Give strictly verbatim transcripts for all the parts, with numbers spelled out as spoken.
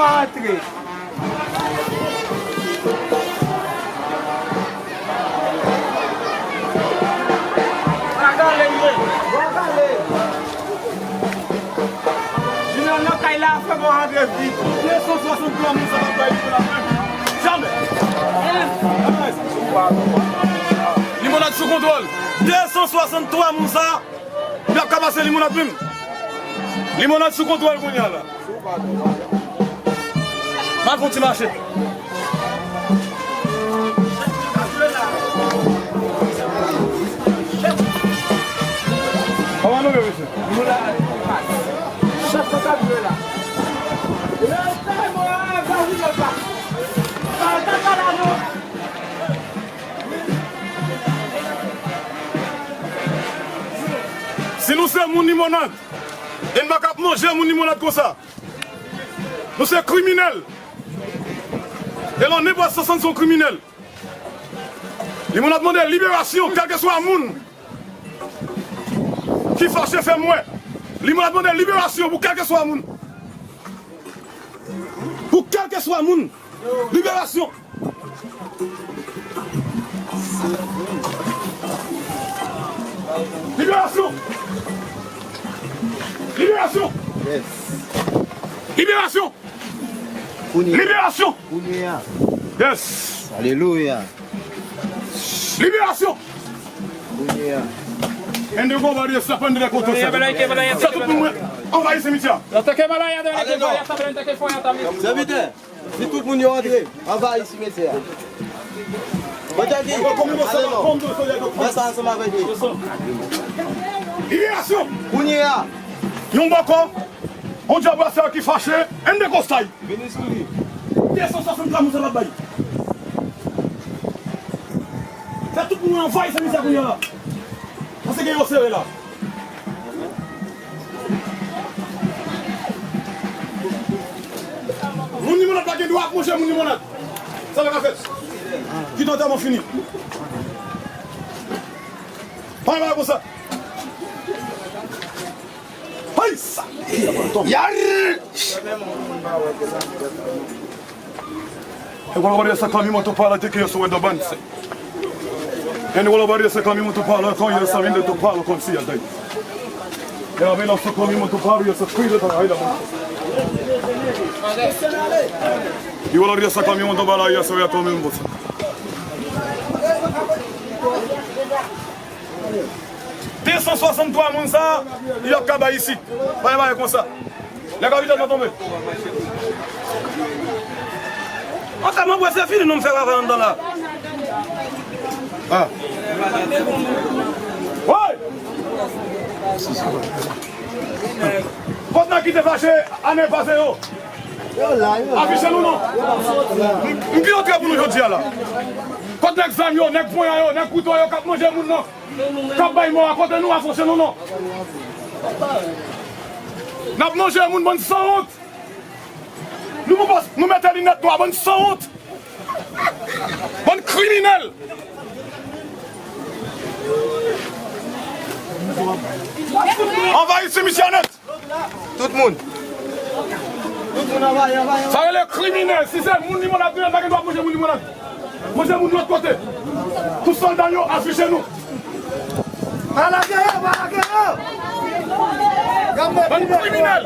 Antre. Bagale ye. Bagale. Jounen nan kay la, fè bon antre vit. De san swasanntwa moun sa va bay pou la menm. Jamè. Limonad sou kontwòl. De san swasanntwa moun sa, y ap ka pase limonad menm. Limonad sou kontwòl kounye a la. M al fè yon ti mache. Kòman nou ye, mesye? Nou la. Chèf kontab yo la. Si nou se moun Limonad, e n pa ka ap manje moun Limonad konsa. Nou se kriminèl. E lan nenpòt sans, nou se yon kriminèl. Limonad mande liberasyon, kèlkeswa moun ki fache fè m wè. Limonad mande liberasyon pou kèlkeswa moun. Pou kèlkeswa moun. Liberasyon. Liberasyon. Liberasyon. Yes. Liberasyon. Kounye a. Liberasyon. Kounye a. Yes. Alelouya. Liberasyon. Kounye a. Ende konba de sa, pande de kote sa. Sa tout moun anvayi simityè. Atake malaya de la. Sèvitè. Si tout moun yo antre, anvayi simetyè a. Mwen te di, ale non. Fè sa ansanm avèk li. Liberasyon! Kounye a. Yon bòkò, yon dyabrasè ki fache, en de kostay. Vini sou li. De san swasanntwa moun sa l ap bay. Fè tout moun anvayi simetyè kounye a la. Paske yo sere la. Moun Limonad pa gen dwa ap manje moun Limonad. Sa pa ka fèt. Kite antèman fini. Pa bay konsa. Hay sa. Yar! E wala wari esa kami moto pala te ke yo so wenda banse. E ni wala wari esa kami moto pala kon yo sa vinde to pala kon si ya dai. E a vela so kami moto pala yo sa kwile ta haila moto. Ni wala wari esa kami moto pala yo sa ya to mi moto. De san swasanntwa moun sa, y ap ka bay isit. Bay, bay konsa. Lè kapitèn nan tonbe. Antèman, bwè, se fini, nou m fè travay anndan la. Ah. Woy! Kot nèg ki te fache ane pase yo? Afiche nou non. M pi antre pou nou jodi a la. Kot nèg zam yo, nèg ponya yo, nèg kouto yo k ap manje moun nan? K ap bay mò a, kote nou, afiche nou non. N ap manje moun, bann sanwont. Nou, nou, nou mete linèt nwa, bann sanwont. Bann kriminèl. Anvayi simetyè nèt. Tout moun. Tout moun anvayi, anvayi, anvayi. Sa rele kriminèl. Si se moun Limonad nou ye, pa gen dwa manje moun Limonad. Manje moun lòt kote. Tout sòlda yo, afiche nou. Pa lage yo, pa lage yo. Bann kriminèl.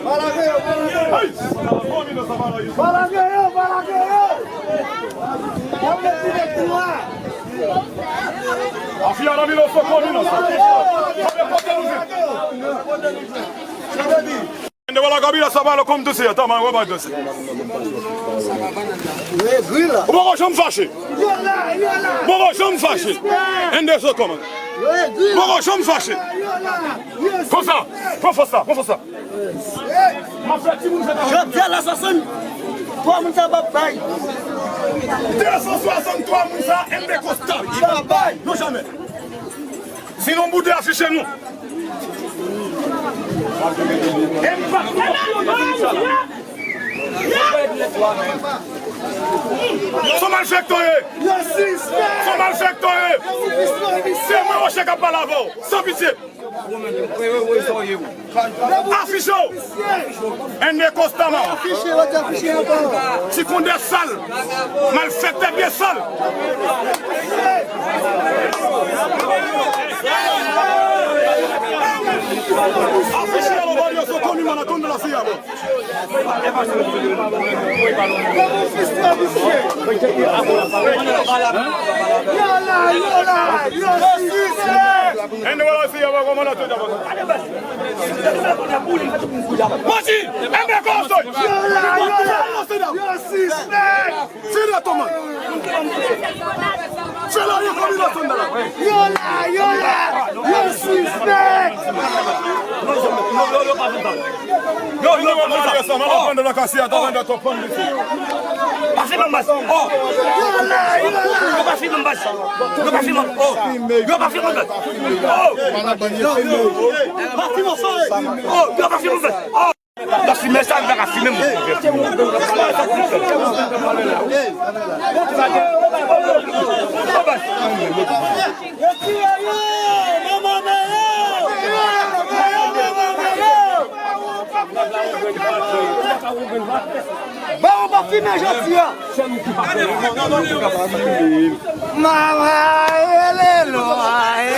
Pa lage yo, pa lage yo. Pa lage yo, pa lage yo. Afia la vile soko ni nan sa. Kote nou ye? Ende wala kabila sa pale konm tou se tama wè pa dose. Ou poko janm fache. Ou poko janm fache. Ende so kòman. Ou poko janm fache. Konsa, pran fòs la, pran fòs la. M ap fè timoun fè travay. Jodi a la swasanntwa moun sa p ap bay. De san swasanntwa moun sa, M P Costa, li p ap bay. Non jamè. Si nou boude afiche nou. M P. Se malfektè yo ye. Se malfektè yo ye. Se mwen Roche k ap pale avè w. San pitye. Afiche w! Ennemi konstaman! Ti kondè sal! Malfektè byen sal! Afiche w! Obalyo sou komi mana tonde la siya bon! Yo la, yo la, yo sispèk! Ennemi la siya bon! Koman la tonde la bon! Manti! Ennemi konstaman! Yo la, yo la, yo sispèk! Sit down, man! Sit down, you come in, sit down. Yo la, yo la, yo sispèk! Yo, yo, yo, yo, yo, yo, pa filme m, baz. Oh. Yo la, yo la. Yo pa filme m, baz. Yo pa filme m, baz. Yo pa filme m, baz. Oh. Oh, yo pa filme m, baz. Oh. Nan fimè sa, li pa ka fimè, mwen. Ba yo pa fimè jodi a. Mama, ele lo, ae.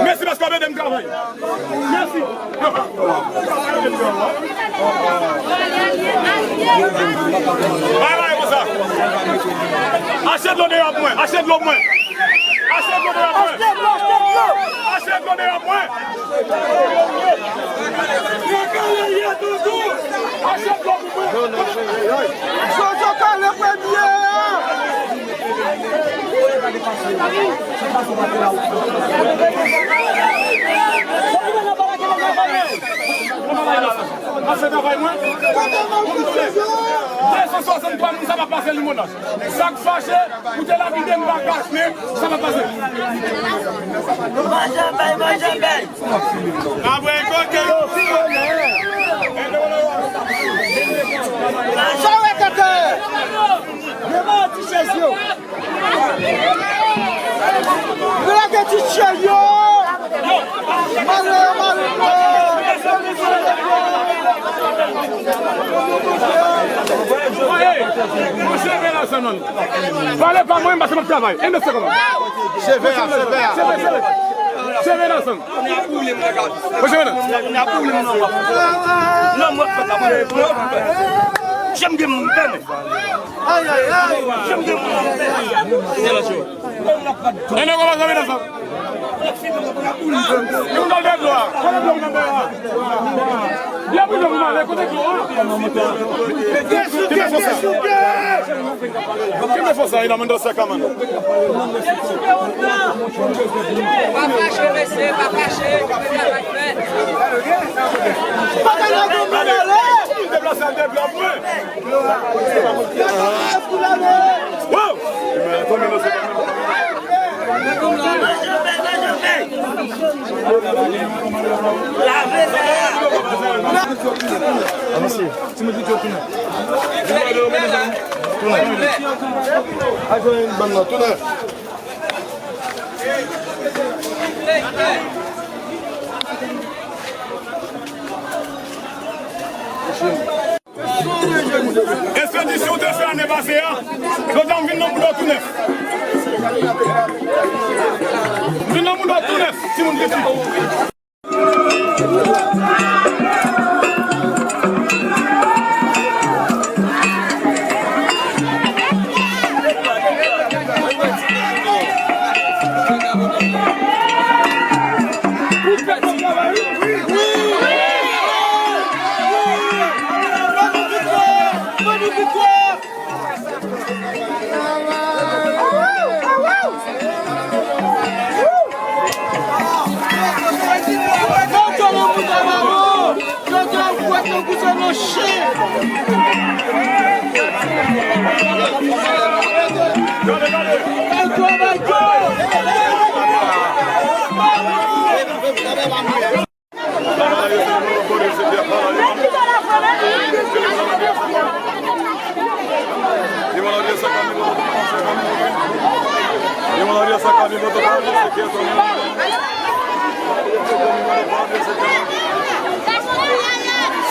Mèsi paske w ap ede m travay. Mèsi. Bay, bay, konsa. Achte dlo deyò pou mwen. Achte dlo pou mwen. Achte dlo deyò pou mwen. Achte dlo deyò pou mwen. Achte dlo pou mwen. Jojo kale premye a. Mwen fè travay mwen. Pou m tounen. De san swasanntwa moun sa pa pase Limonad. Sa k fache, ou te lapide m pa kache, men sa pa pase. Manje bay, manje bay. Apre kote. Sa wè tete. Devan ti chèz yo. Yo lage ti chèz yo. Male, male, male. Hey, mwen cheve la, sa non. Pale pa mwen, paske m ap travay. E mesye kòman? Cheve a, cheve a. Cheve, cheve. Cheve la, sa. Mwen cheve la. Jan m gen m fèmen. Ay, ay, ay. Jan m gen m fèmen. Ennemi kòmanse vin ansanm. Yon gòl de dlo a. Kote dlo nan dèyè a? Y ap rive pou m ale. Kote dlo a? Kenbe fòs la. Kenbe fòs la, Hernando Sakaman. Pa fache, mesye, pa fache. Pa ka lage men ale. Deplase, deplase, mwen. Wow! Avanse. Tounen. Tounen. Espedisyon w te fè ane pase a, jodi a m vin nan boudò tou nèf. M vin nan boudò tou nèf, timoun piti.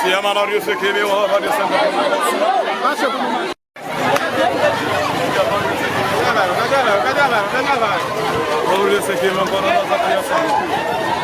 Se a mano Dios que me va a aparecer. Vamos ver se queima para nós a criação.